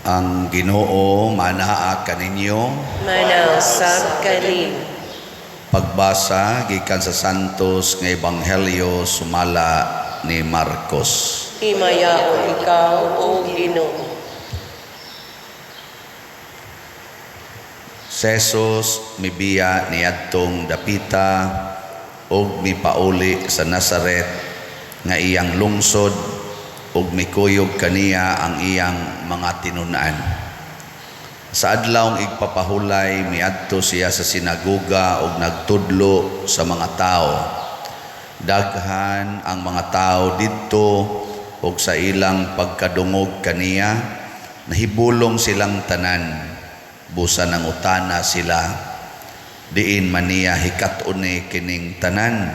Ang Ginoo manaa kaninyo. Manaw sab kanimo. Pagbasa gikan sa Santos nga Ebanghelyo sumala ni Marcos. Himayaon ikaw, O Ginoo. Si Jesus mibiya niadtong dapita ug mipauli sa Nazaret nga iyang lungsod ug mikuyog kaniya ang iyang mga tinun-an. Sa adlawng igpapahulay miadto siya sa sinagoga ug nagtudlo sa mga tawo. Daghan ang mga tawo didto ug sa ilang pagkadungog kaniya nahibulong silang tanan. Busa nangutana sila, diin man niya hikat-on ni kining tanan?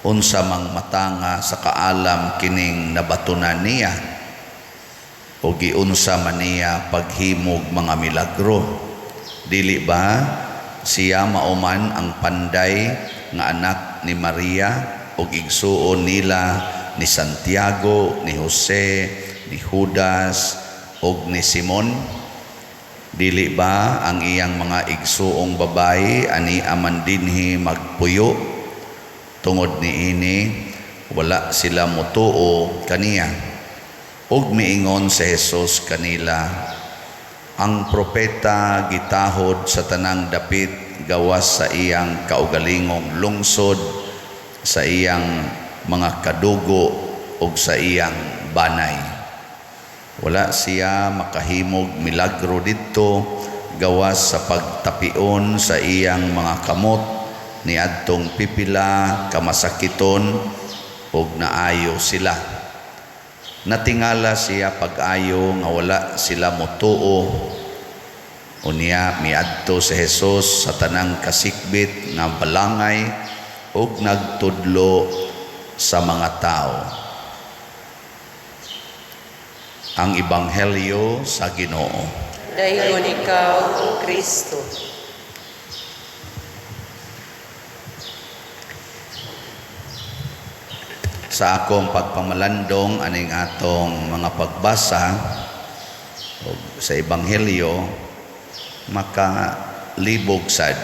Unsa mang matanga sa kaalam kining nabatunan niya? O giunsa man niya paghimog mga milagro? Dili ba siya mao man ang panday nga anak ni Maria ug igsuon nila ni Santiago, ni Jose, ni Judas ug ni Simon? Dili ba ang iyang mga igsuong babayi ani aman dinhi magpuyo? Tungod niini wala sila motuo kaniya. Ug miingon si Jesus kanila, ang propeta gitahod sa tanang dapit gawas sa iyang kaugalingong lungsod, sa iyang mga kadugo ug sa iyang banay. Wala siya makahimog milagro didto gawas sa pagtapion sa iyang mga kamot niadtong pipila ka masakiton ug naayo sila. Natingala siya pag-ayo nga wala sila motuo. Unya miadto si Jesus sa tanang kasikbit nga balangay ug nagtudlo sa mga tawo. Ang Ebanghelyo sa Ginoo. Dayon ikaw, O Kristo. Sa akong pagpamalandong aning atong mga pagbasa og sa Ebanghelyo, makalibog sad.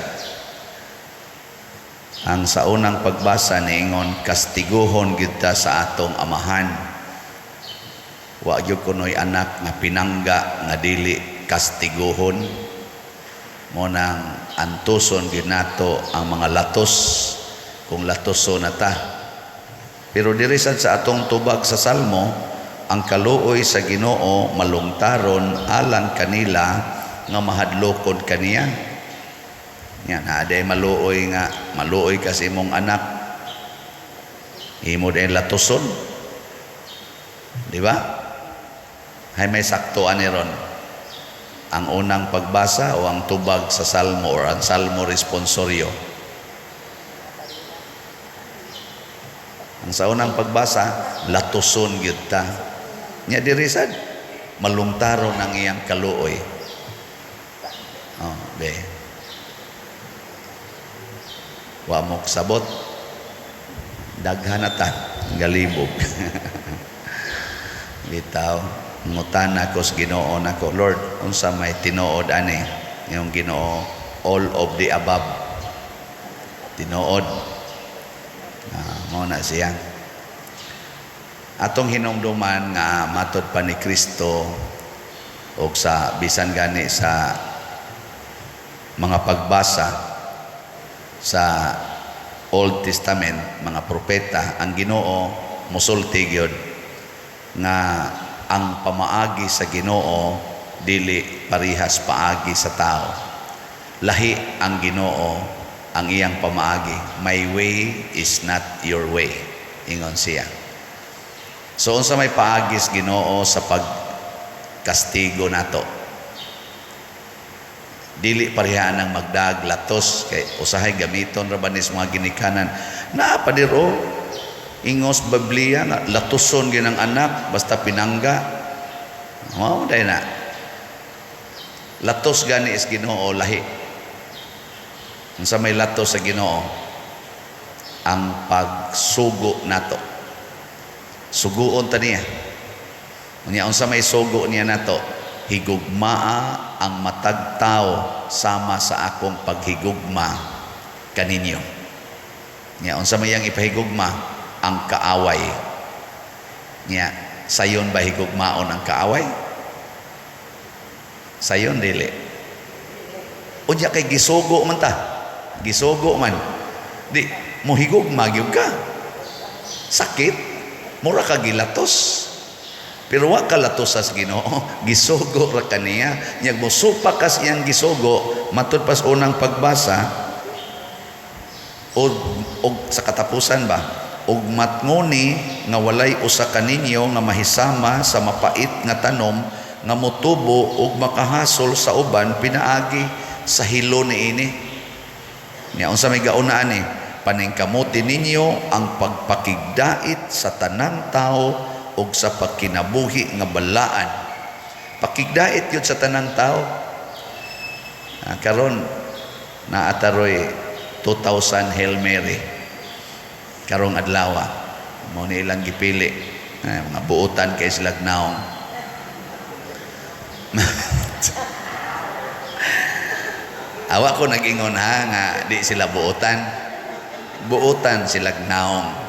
Ang sa unang pagbasa niingon, kastiguhon gyud ta sa atong amahan. Wa gyud kunoy anak nga pinangga nga dili kastiguhon. Mo nang antuson gyud nato ang mga latos kung latoso na ta. Pero diri sad sa atong tubag sa Salmo, ang kaluoy sa Ginoo malungtaron alang kanila nga mahadlokon kaniya. Nya naa day maluoy nga maluoy ka sa imong anak, imo day latoson. Di ba? Hay may sakto ani ron. Ang unang pagbasa o ang tubag sa Salmo or ang Salmo responsorio. Ang sa unang pagbasa, latuson gyud ta. Nya diri sad malungtaron ang iyang kaluoy. Oh, be. Wa mo sabot. Daghan na ta galibog. Bitaw ngutana ko sa Ginoo nako, Lord, unsa may tinuod ani? Yung Ginoo, all of the above. Tinuod. Mao na siya. Atong hinumduman nga matod pa ni Kristo og sa bisan gani sa mga pagbasa sa Old Testament, mga propeta, ang Ginoo musulti gyud nga ang pamaagi sa Ginoo dili parihas paagi sa tao. Lahi ang Ginoo ang iyang pamaagi. My way is not your way, ingon siya. So unsa may paagi sa Ginoo sa pagkastigo nato? Dili pareha ang magdag latos kay usahay gamiton ra ba ni sa mga ginikanan. Naa pa diro ingos Biblia nga latuson gyud ang anak basta pinangga. Mao day na. Latos gani is Ginoo lahi. Unsa may latos sa Ginoo? Ang pagsugo nato. Suguon ta niya. Unya unsa may sugo niya nato? Higugmaa ang matag tao sama sa akong paghigugma kaninyo. Nya unsa may iyang ipahigugma? Ang kaaway. Nya sayon ba higugmaon ang kaaway? Sayon dili. Unya kay gisugo man ta. Gisugo man. Di mohigugma gyud ka. Sakit, mura ka gilatos. Pero wa ka latos sa Ginoo, gisugo ra kaniya. Nya mosupak ka sa iyang gisugo, matud pas unang pagbasa og sa katapusan ba, og matngoni nga walay usa kaninyo nga mahisama sa mapait nga tanom nga motubo og makahasol sa uban pinaagi sa hilo niini. Nya unsa may gauna ani? Paningkamuti ninyo ang pagpakigdait sa tanang tao ug sa pagkinabuhi nga balaan. Pakigdait yun sa tanang tao. Karon naataroy 2000 Hail Mary karong adlaw. Mao ni ilang gipili. Mga buotan kay sila naong. Awa ko nag-ingon ha nga di sila buotan. Buotan sila naong.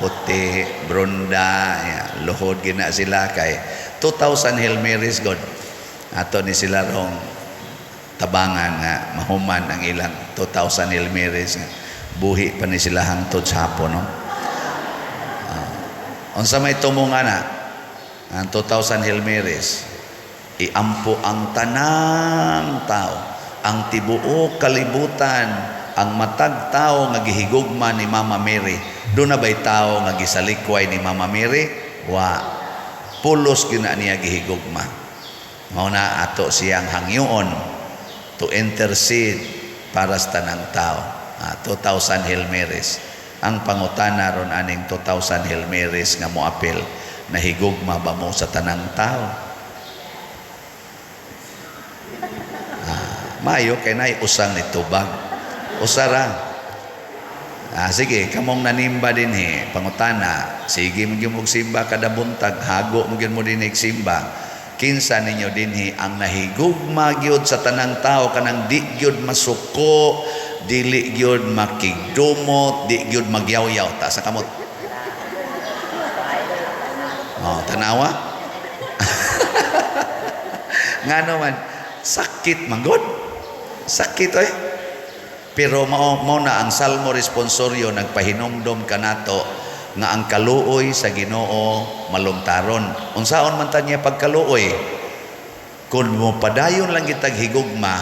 Puti, brunda, ya, luhod gina sila kay 2000 Hail Marys God. Ato ni sila rong tabangan nga mahuman ang ilang 2000 Hail Marys nga buhi pa ni sila hangtod sa hapon, no? Unsa may tumong ana ang 2000 Hail Marys, iampo ang tanang tao, ang tibuok kalibutan, ang matag tao nga gihigugma ni Mama Mary. Doon na ba'y tao nga gisalikway ni Mama Mary? Wa. Pulos gyud na niya gihigugma. Mao na ato siyang hangyoon to intercede para sa tanang tao. 2,000 Hail Marys. Ang pangutana ron aning 2,000 Hail Marys nga moapil, nahigugma ba mo sa tanang tao? Maayo kay nay usang nitubag. Usara. Sige, kamong nanimba dinhi, pangutana, sige mo gyud og simba kada buntag, hago mo gyud mo dinhi simba. Kinsa ninyo dinhi ang nahigugma gyud sa tanang tao, kanang di gyud masuko, dili gyud makigdumot, di gyud magyawyaw, taas sa kamot. Oh, tanawa. Ngano man, sakit man gud. Sakit oy. Pero mao na ang Salmo responsorio nagpahinumdom kanato nga ang kaluoy sa Ginoo malungtaron. Unsaon man ta niya pagkaluoy? Kung mo padayon lang kitag higugma,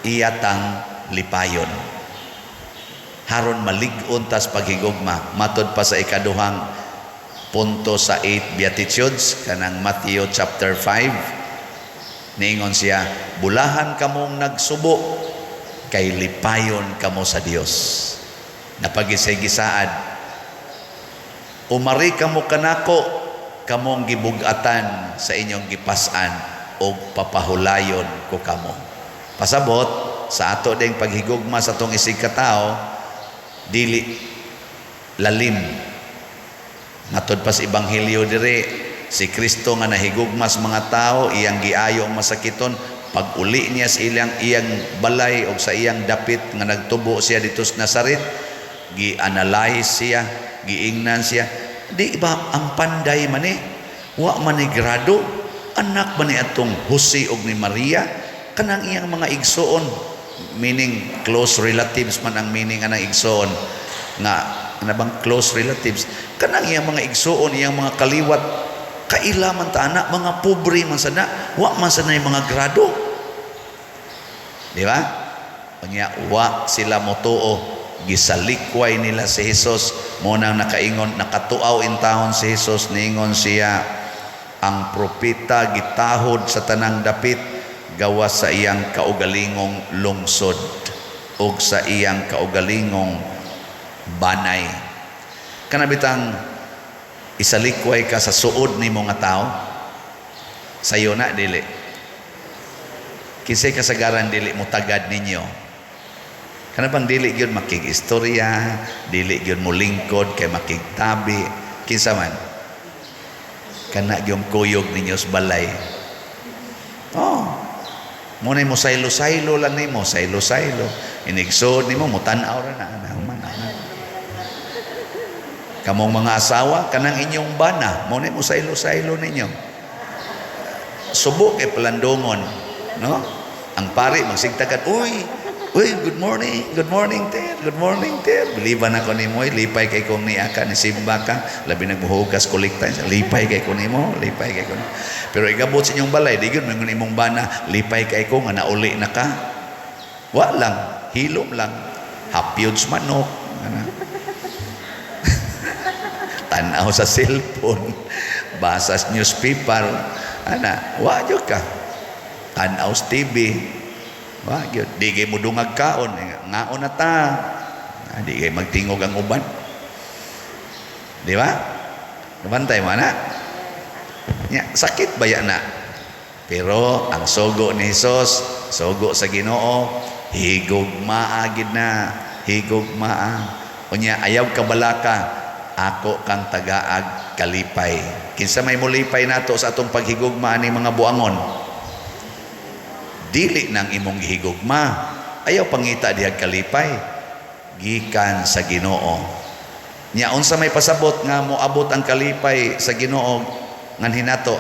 iyatang lipayon. Haron malig-on tas paghigugma. Matod pa sa ikaduhang punto sa 8 Beatitudes kanang Matthew chapter 5. Niingon siya, bulahan kamong nagsubo kay lipayon kamo sa Dios. Napagisay-gisaad, umari kamo kanako, kamong gibugatan sa inyong gipas-an og papahulayon ko kamo. Pasabot sa ato ding paghigugma sa atong isig katao, dili lalim. Matod pa sa Ebanghelyo dire, si Kristo nga nahigugma sa mga tao, iyang giayo ang masakiton, pag uli niya sa iyang balay o sa iyang dapit nga nagtubo siya dito sa Nazaret, gi-analyze siya, giingnan siya, di ba ang panday man eh, wa man ni grado, anak man ni atong Jose og ni Maria, kanang iyang mga igsoon, meaning close relatives man ang meaning anang igsoon, nga ana bang close relatives, kanang iyang mga igsoon, iyang mga kaliwat, kaila man ta ana, mga pobre man sana, wa man sana yung mga grado. Di ba? Unya, wa sila motuo, gisalikway nila si Jesus. Mo nang nakaingon, nakatuaw in taon si Jesus, niingon siya, ang propeta gitahod sa tanang dapit, gawas sa iyang kaugalingong lungsod ug sa iyang kaugalingong banay. Kanabitang isalikway ka sa suod nimo nga tao, sayo na dili. Kinsay kasagaran dili mo tagad ninyo. Kana bang dili gyud makig-istorya, dili gyud mo lingkod kay makigtabi, kinsa man? Kana gyud kuyog ninyo sa balay. Oh. Mo na mo saylo-saylo lang nimo, saylo-saylo. Inigsod nimo mutan-aw ra na ana man ana. Kamong mga asawa, kanang inyong bana, mo na mo saylo-saylo ninyo. Subo kay palandongon, no? Ang pari magsigtakan, "Uy, uy, good morning, Ter, good morning, Ter. Biliban ako nimo, oy, lipay kay kong niya ka, ni simba ka, labi nagmuhugas kolekta, lipay kay ko nimo, lipay kay ko." Pero igabot sa inyong balay, di gyud moingon imong bana, "Lipay kay ko nga nauli na ka." Wa lang, hilom lang. Hapyod sa manok. Ana. Tanaw sa cellphone, basa sa newspaper, ana, wa jud ka. Tanaw sa TV, wa gyud. Di kay mo dungag kaon, ngaon na ta. Ah, di kay magtingog ang uban. Di ba? Nabantay mo ana? Nya, sakit ba yan na? Pero ang sugo ni Jesus, sugo sa Ginoo, higugmaa gid na, higugmaa. Unya ayaw kabalaka, ako kang tagaag kalipay. Kinsa may mulipay nato sa atong paghigugma ani mga buangon? Dili nang imong gihigugma. Ayaw pangita dihag kalipay. Gikan sa Ginoo. Nya unsa may pasabot nga moabot ang kalipay sa Ginoo nganhi nato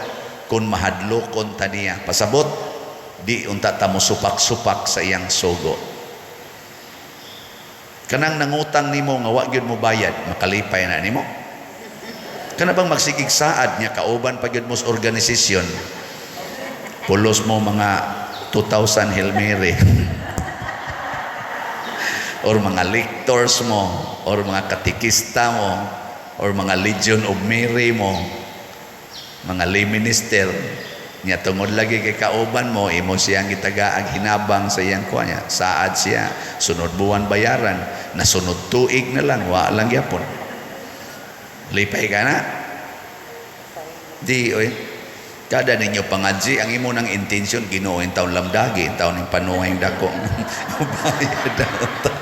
kung mahadlokon ta niya? Pasabot di unta ta mo supak-supak sa iyang sugo. Kanang nangutang nimo nga wa gyud mo bayad, makalipay na nimo? Kana bang magsigig saad niya kauban pa gyud mo sa organisasyon? Pulos mo mga 2,000 Hail Mary or mga lectors mo or mga katekista mo or mga Legion of Mary mo, mga lay minister niya, tungod lagi kay kauban mo, imo siyang gitagaag hinabang sa iyang kuha niya, saad siya sunod buwan bayaran, nasunod tuig na lang, wa lang gyapon. Lipay ka na? Di oy. Kada ninyo pangadji, ang imo nang intention, "Ginoo, in taon lamdagi, in taon ning panuhay dako bayad ang utang."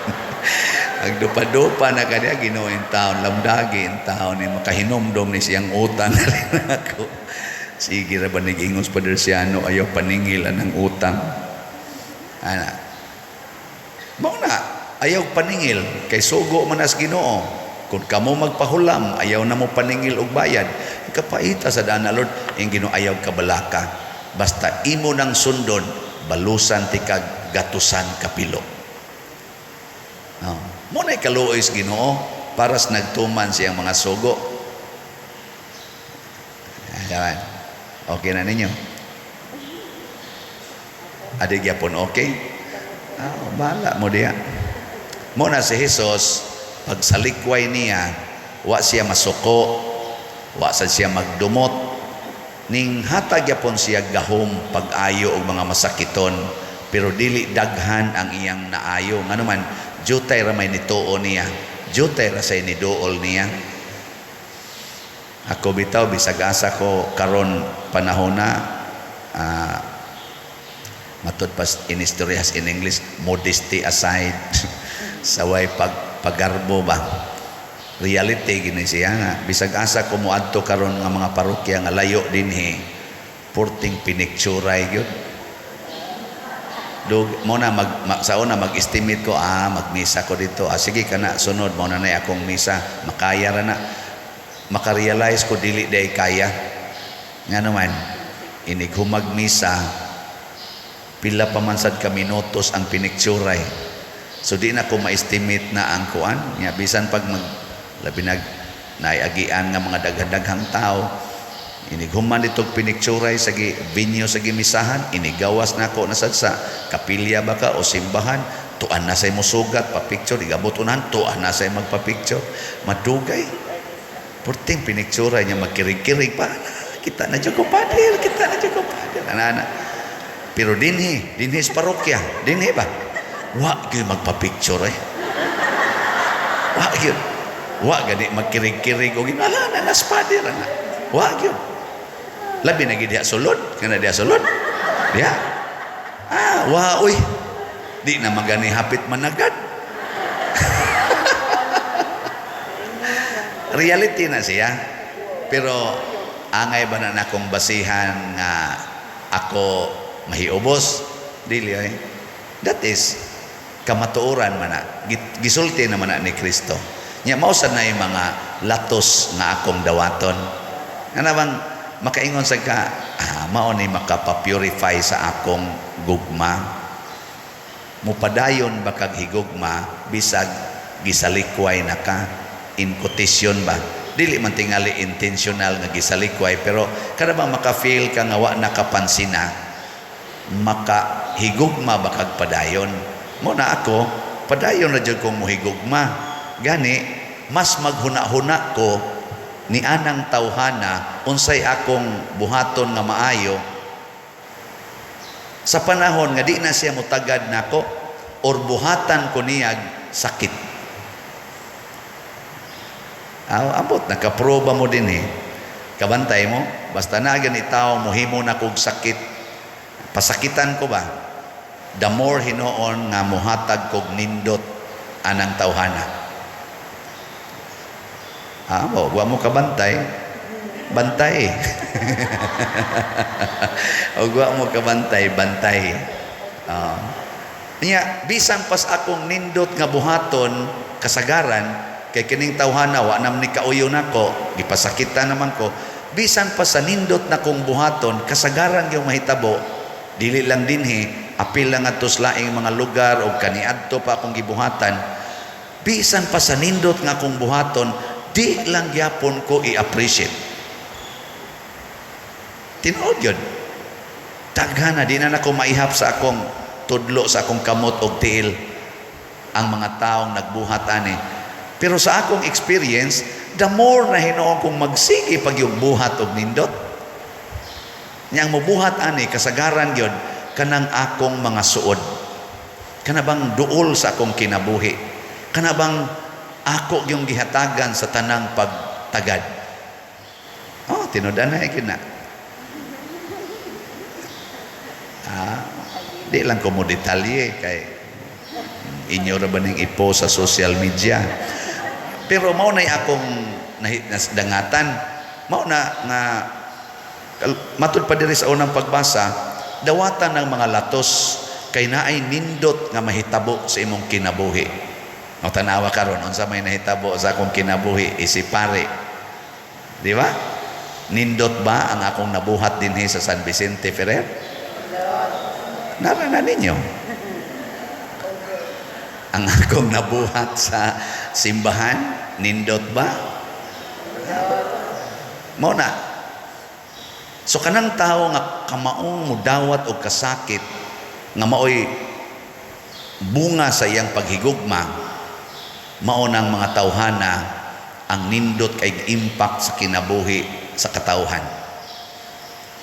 Agdupa-dupa na kaniya, "Ginoo, in taon lamdagi, in taon ni makahinumdom ni siyang utang na rin ako." Sige ra ba nag-ingos pa Siano, ayaw paningil ang utang. Ana. Mao na, ayaw paningil kay sugo man as Ginoo. Kung kamo magpahulam, ayaw na mo paningil og bayad. Kapaita sa dana, Lord, ang Ginoo ayaw kabalaka. Basta imo nang sundon, balusan ti kag gatusan kapilo. Oh. Mo na kaluoy sa Ginoo para sa nagtuman siyang mga sugo. Ayan. Okay na ninyo? Adi gyapon okay? Ah, bahala mo diya. Mo na si Jesus, pagsalikway niya, wa siya masuko, wa sa siya magdumot, ning hatag gyapon siya gahom pag-ayo og mga masakiton, pero dili daghan ang iyang naayo. Ngano man, jutay ra may nituo niya, jutay ra say niduol niya. Ako bitaw, bisag asa ko karon panahon na, matud pa in istoryas in English, modesty aside, saway pag pagarbo ba, reality gini siya nga bisag asa ko moadto karon nga mga parokya nga layo dinhi, porting pinicturay gyud. Dug mo na mag, ma, sa una mag-estimate ko, ah, magmisa ko dito, ah, sige kana sunod mo na na akong misa, makaya ra na. Makarealize ko dili day kaya. Nga naman, inig humag misa, pila pa man sad ka minutos ang pinicturay. So di na ko ma-estimate na ang kuan nya, bisan pag mag labi nag naiagian nga mga daghan-daghang tao, inig human ditog pinicturay sa gi venue sa gimisahan, inigawas nako na sad sa kapilya ba ka o simbahan, tuan na say musugat pa picture, igabot unahan, tuan na say magpa-picture, madugay. Porting pinicturay niya, magkirig-kirig pa, "Kita na jud ko, Father, kita na jud ko, Father." Ana ana. Pero dinhi, dinhi sa parokya, dinhi ba? Wa gyud magpa-picture eh. Wa gyud. Wa gani magkirig-kirig og ala na nas Father ana. Wa gyud. Labi na gid diha sulod, kana diha sulod. Diha. Ah, wa oy. Di na magani hapit managad. Reality na siya. Pero angay ba na nakong basihan nga ako mahiubos. Dili ay. That is kamatuoran man na. Gisulti naman na ni Kristo. Nya mao sad na yung mga latos nga akong dawaton. Ana bang makaingon sa ka, mao ni makapa-purify sa akong gugma. Mupadayon ba kag higugma bisag gisalikway na ka, in quotation ba? Dili man tingali intentional nga gisalikway, pero kada bang maka-feel ka nga wa nakapansina, makahigugma ba kag padayon? Mo na ako, padayon na jud kong mohigugma. Gani mas maghuna-huna ko ni anang tawhana unsay akong buhaton nga maayo sa panahon nga di na siya mutagad nako or buhatan ko niyag sakit. Aw, abot nakaproba mo din eh. Kabantay mo, basta na gani tao mohimo na kog sakit. Pasakitan ko ba? The more hinuon nga mohatag kog nindot anang tawhana. Ah, mo, wa mo kabantay. Bantay. O wa mo kabantay, bantay. Ah. Niya, bisan pas akong nindot nga buhaton kasagaran kay kining tawhana wa nam ni kauyo nako, gipasakitan naman ko. Bisan pa sa nindot na kong buhaton, kasagaran yung mahitabo, dili lang dinhi, apil lang adto sa laing mga lugar o kaniadto pa akong gibuhatan. Bisan pa sa nindot nga akong buhaton, di lang gyapon ko i-appreciate. Tinuod yun. Daghan na, di na nako maihap sa akong tudlo, sa akong kamot og tiil ang mga taong nagbuhat ani. Pero sa akong experience, the more na hinuon kong magsige pag yung buhat og nindot. Niyang mubuhat ani, kasagaran gyud kanang akong mga suod. Kana bang duol sa akong kinabuhi. Kana bang ako yung gihatagan sa tanang pagtagad. Oh, tinud-an na gyud na. Ah, di lang ko mo detalye kay inyo ra ba ning i-post sa social media. Pero mao nay akong dangatan. Mao na nga matud pa diri sa unang pagbasa, dawatan ng mga latos kay naay nindot nga mahitabo sa imong kinabuhi. O tanawa karon unsa may nahitabo sa akong kinabuhi isip pare. Di ba? Nindot ba ang akong nabuhat dinhi sa San Vicente Ferrer? Nara na ninyo. Ang akong nabuhat sa simbahan, nindot ba? Mao na. So kanang tawo nga kamaong mudawat og kasakit nga maoy bunga sa iyang paghigugma, mao nang mga tawhana ang nindot kay impact sa kinabuhi sa katawhan.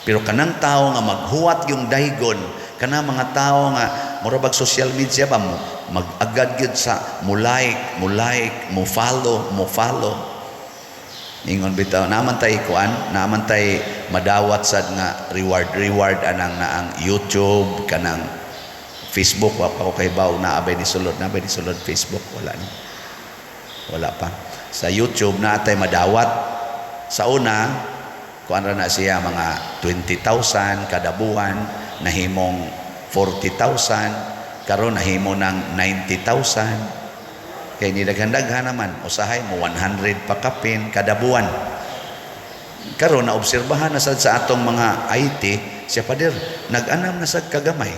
Pero kanang tawo nga maghuwat yung daygon, kanang mga tawo nga mura bag social media ba mo mag-agad gyud sa mo like, mo like, mo follow, mo follow. Ingon bitaw naman tay kuan, naman tay madawat sad nga reward, reward anang naang YouTube kanang Facebook. Wa pa ko kahibaw na abay ni sulod, na abay ni sulod Facebook, wala ni. Wala pa. Sa YouTube na atay madawat. Sa una, kuan ra na siya mga 20,000 kada buwan, nahimong 40,000, karon nahimo ng 90,000. Kay ni daghan-daghan naman, usahay mo 100 pa kapin kada buwan. Karon naobserbahan na sad sa atong mga IT, siya pader, nag-anam na sad kagamay.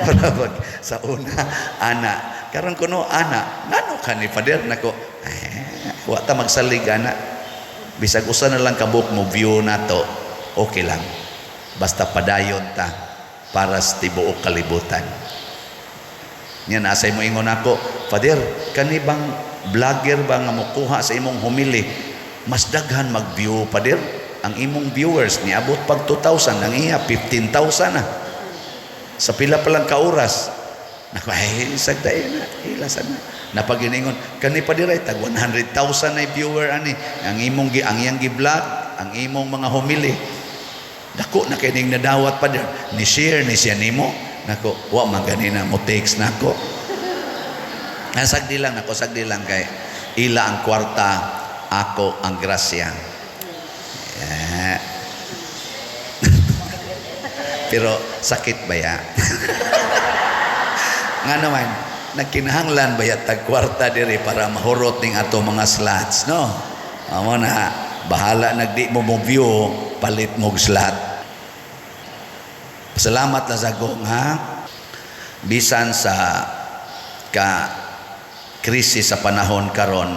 Wala bag sa una, ana. Karon kuno ana, ngano ka ni pader nako? Wa ta magsalig ana. Bisag usa na lang kabuk mo view nato, okay lang. Basta padayon ta para sa tibuok kalibutan. Nya nasay mo ingon ako, "Father, kani bang vlogger ba nga mokuha sa imong homily, mas daghan mag-view, Father? Ang imong viewers niabot pag 2,000, ang iya 15,000 na. Sa pila pa lang ka oras." Nako, ay, sagday na, ilasan na. Napaginingon, "Kani pa diray, tag 100,000 na viewer ani, ang iyang gi-vlog, ang imong mga homily. Dako na kay ning nadawat pa dir. Ni share ni siya nimo." Nako, wa man gani na mo text nako. Nasagdi lang nako, sagdi lang kay ila ang kwarta, ako ang grasya. Yeah. Pero sakit ba ya? Nga naman, nagkinahanglan ba tag kwarta diri para mahurot ning ato mga slots, no? Amo na, bahala nagdi mo mo view, palit mo slot. Salamat na sa gong ha. Bisan sa ka krisis sa panahon karon,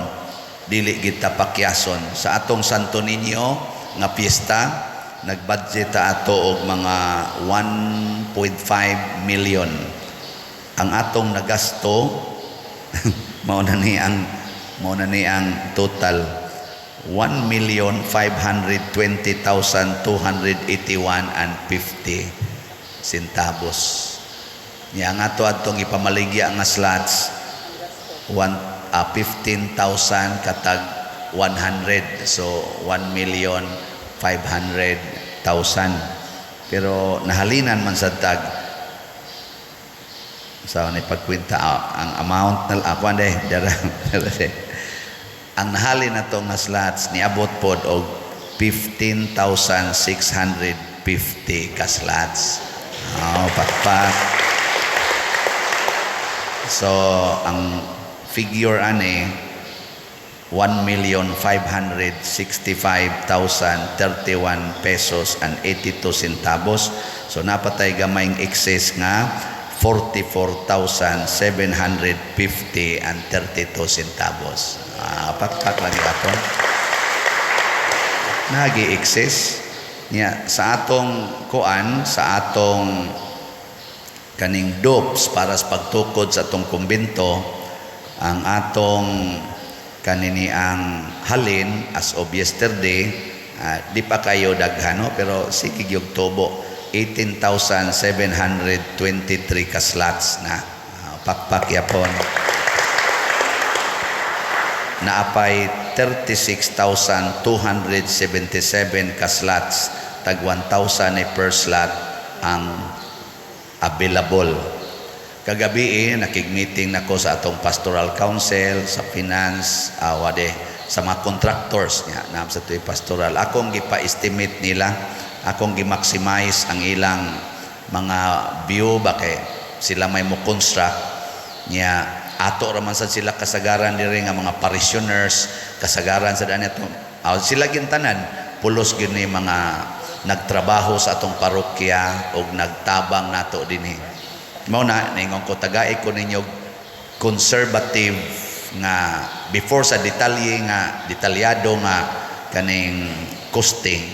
dili kita pakyason sa atong Santo Niño nga piyesta. Nagbudget ta ato og mga 1.5 million. Ang atong nagasto, mao na ni ang total, 1,520,281 and 50 centavos. Nya ang ato adtong ipamaligya nga slots, 15,000 katag 100, so 1,500,000, pero nahalinan man sa tag sa ni pagkwenta, ang amount na ako ande dara dara ang nahalin na to nga slots niabot pod og 15,650 ka slots. Oh, pakpak. So ang figure ani, 1,565,031 pesos and 82 centavos. So napatay gamayng excess nga 44,750 and 32 centavos. Ah, pakpak lagi ato. Nagi excess niya sa atong kuan, sa atong kaning dopes para sa pagtukod sa atong kumbento. Ang atong kanini ang halin as of yesterday, di pa kayo daghan, no? Pero sige gyud tubo, 18,723 ka slots na. Pakpak yapon. Naapay 36,277 ka slots, tag 1,000 ni per slot ang available. Kagabi eh, nakig-meeting nako sa atong pastoral council, sa finance, wade, sa mga contractors niya, na sa tuwi pastoral. Akong gipa-estimate nila, akong gi-maximize ang ilang mga view ba kay sila may mo construct niya. Ato ra man sad sila kasagaran diri nga mga parishioners, kasagaran sa daan ato. Sila gintanan pulos gyud ni mga nagtrabaho sa atong parokya og nagtabang nato dinhi. Mao na ningon ko, tagai ko ninyo conservative nga before sa detalye nga detalyado nga kaning costing,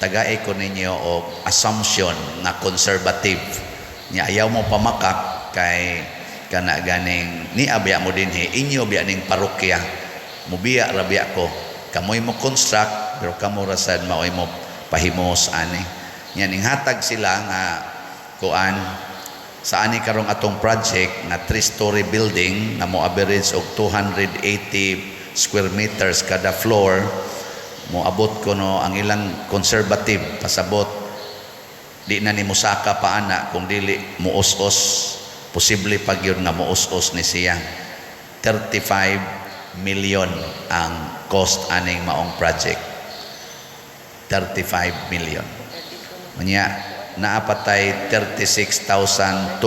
tagai ko ninyo og assumption nga conservative nya. Ayaw mo pamakak kay kana ganing ni abya mo dinhi, inyo biya ning parokya, mubiya ra biya ko, kamoy mo construct, pero kamo ra sad maoy mo pahimos ani nya. Ning hatag sila nga kuan sa ani karong atong project nga three-story building nga mo average og 280 square meters kada floor, mo abot ko no ang ilang conservative pasabot, di na ni musaka pa ana kung dili muos-os, posible pag yun nga muos-os ni siya. 35 million ang cost aning maong project, 35 million. Unya naapatay 36,277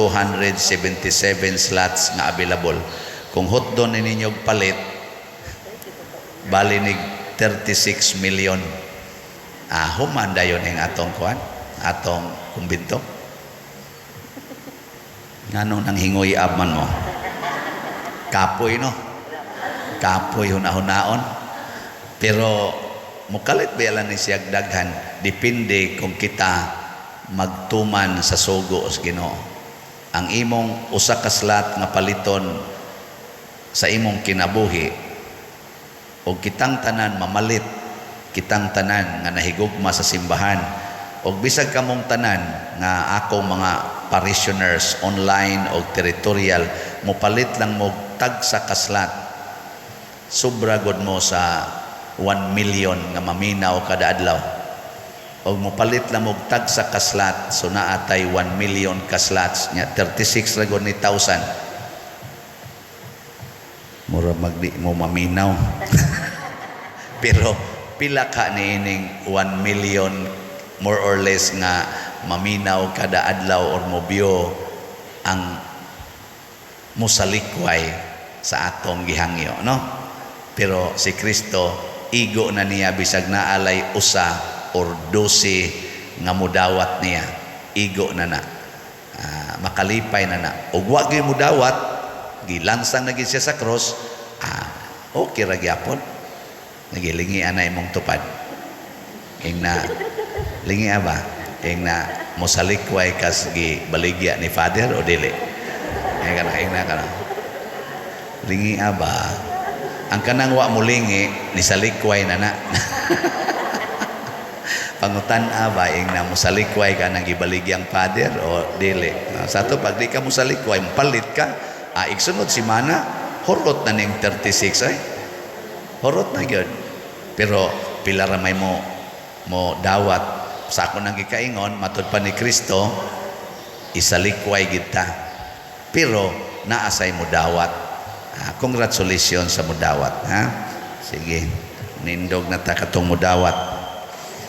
slots nga available. Kung hotdon ni ninyo palit, bali nig 36 million. Ah, human dayon ning atong kuan, atong kumbinto. Nganong nang hingoy abman mo? Kapoy, no? Kapoy hunahunahon. Pero mukalit ba ni siya daghan, depende kung kita magtuman sa sugo sa Ginoo. Ang imong usa ka slot nga paliton sa imong kinabuhi o kitang tanan mamalit, kitang tanan nga nahigugma sa simbahan og bisag kamong tanan nga akong mga parishioners online o territorial, mopalit lang mo tagsa ka slot, sobra gud mo sa 1 million nga maminaw kada adlaw. Og mopalit lang og tagsa ka slot, so naatay 1 million ka slots nya, 36 ra gud ni thousand. Mura magdi mo maminaw, pero pila ka niining 1 million more or less nga maminaw kada adlaw or mobyo ang musalikway sa atong gihangyo, no? Pero si Kristo, igo na niya bisag naalay 1 or 12 nga mudawat niya, igo na na. Ah, makalipay na na. Ug wa gyud mudawat, gilansang na gyud siya sa cross. Ah, okay ra gyapon. Nagilingi na imong tupad. Ing na lingi ba? Ing na mosalikway kas gibaligya ni Father o dili? Ay kana, ing na kana. Lingi ba? Ang kanang wa mulingi ni salikway na na. Pangutan ba, ing na mosalikway ka nang gibaligyang Father o dili? Ah, sa ato pag di ka mosalikway, palit ka. Ah, igsunod si mana, horot na ning 36 ay. Horot na gyud. Pero pila ra may mo mo dawat sa ako nang gikaingon, matud pa ni Kristo, isalikway kita. Pero naasay mo dawat. Ah, congratulations sa mudawat, ha? Sige, nindog na ta katong mudawat.